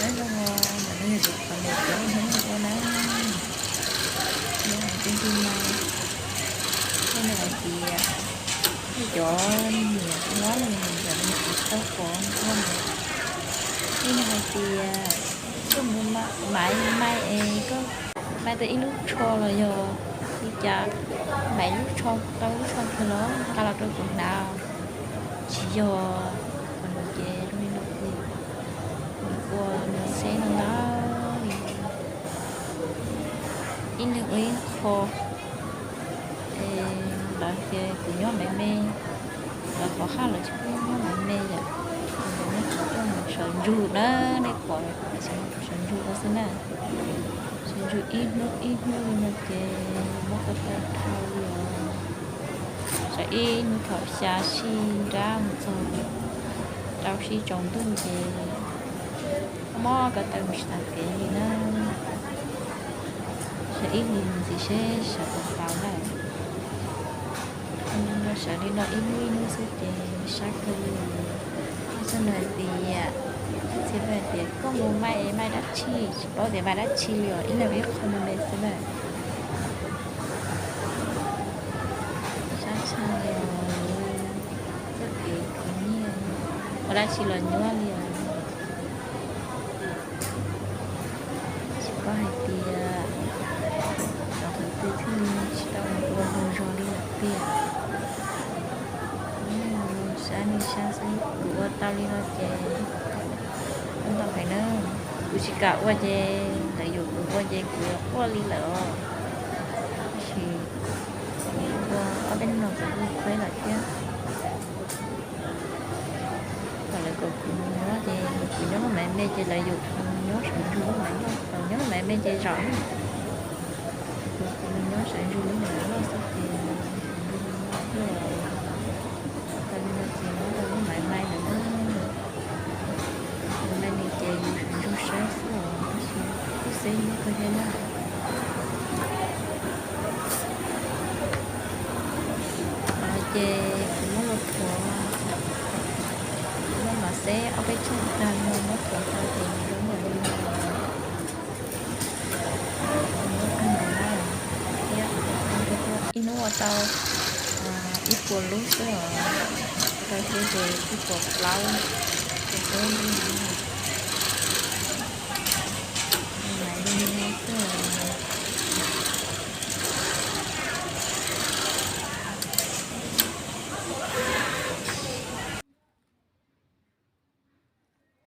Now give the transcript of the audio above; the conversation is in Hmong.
Nyob zoo, ntawm no yog kuv qhov ntawm cov niag hnub ua na, yog hais tias nti mai, thiab nws hais tias cov niam hlob los yog ntawm no kuv tau pom ua ntawd, nws hais tias koj mus maiv mai es koj maiv tau ib lub tsho los yog li cas, maiv lub tsho tau lub tsho kiag los nqa los rau kuv hnav. Tsis yog, qhov no ces zoo li no ces ua mus xeb no ntag. Ib leeg ua ib qho, es lawv tias kuv nyob maiv me, lawv qhov haj lawv tsis pub nyob maiv me yom, lawv nyob qhov tuaj mus sawv ntsug na, nej pom sawv ntsug ua xwb na. Sawv ntsug ib hnub ib hnub li no ces mob ko taw dhau li os. Sawv ib hnub thaum xya sij nrab mus txog rau sij tsaus ntuj ces mob ko taw mus tsis tas kev li na. Sawv ib hlis mus ntxiv seb sawv puas tau lawm. Nyob sawv li no ib hnub ib hnub xwb ces sab kawg li. Txog nws hais tias, txhia hais tias koj mus maiv es maiv dab tsi, tsis paub tias maiv dab tsi li os, ib leeg ib qho me me xwb na. Sab tshaj li os, txoj kev khwv nyiaj ua dab tsi los nyuaj li os. Tsis paub hais tias cov qhov twg thiaj li tsis tau ua zoo zog li lawm tiag. Sab li sab xwb, kuv ua tau li no ces ua ntau heev na. Kuv tsis kam ua ces lawv yuam kuv ua ces kuv quaj li lawm os. Tab sis ua ob peb hnub no kuv kuj peb lawm thiab. Thaum lawv kom kuv mus nyob ces kuv nyob lub maiv me ces lawv yuam kuv mus nyob sawv ntsug lub maiv loj, thaum nyob lub maiv me ces zom na. Kuv mus nyob sawv ntsug lub maiv loj xwb ces sawv ntsug li no thiab. Tau li no ces nyob rau lub maiv mai lawm na. Lub maiv me ces yus sawv ntsug saib xwb os, tab sis kuj xeb nyob kawg thiab na. Ces kuv muab los thuav, muab los xeb ob peb tshooj tag no muab thuav tag ces nws zoo npaum li no. Ib hnub ua tau ib puas lub xwb os, rau siab ces ib puas plaub, puas peb lub.